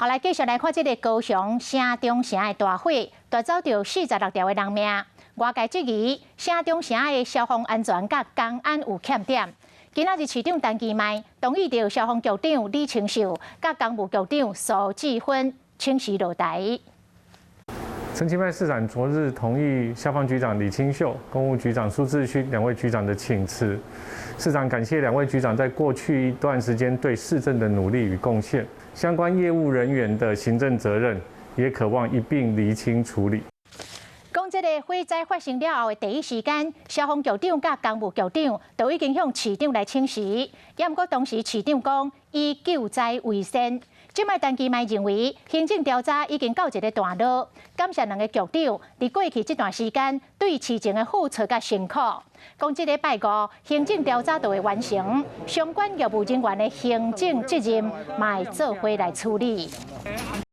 好，來繼續來看這个高雄城中城的大火，奪走著46條的人命。外界質疑城中城的消防安全佮工安有欠點。今仔日市長陳其邁同意著消防局長李清秀佮工務局長蘇治芬請辭落台。陳其邁市長昨日同意消防局長李清秀、工務局長蘇智勳兩位局長的請辭。市長感謝兩位局長在過去一段時間對市政的努力與貢獻，相關業務人員的行政責任也可望一併釐清處理。講這个火災發生了後的第一時間，消防局長佮工務局長都已經向市長來請辭，也毋過當時市長講以救災為先。這擺陳其邁認為行政調查已經到一个段落，感謝兩个局長佇過去這段時間對市政的付出佮辛苦。講這禮拜五行政調查就會完成，相關業務人員的行政責任嘛會做伙來處理。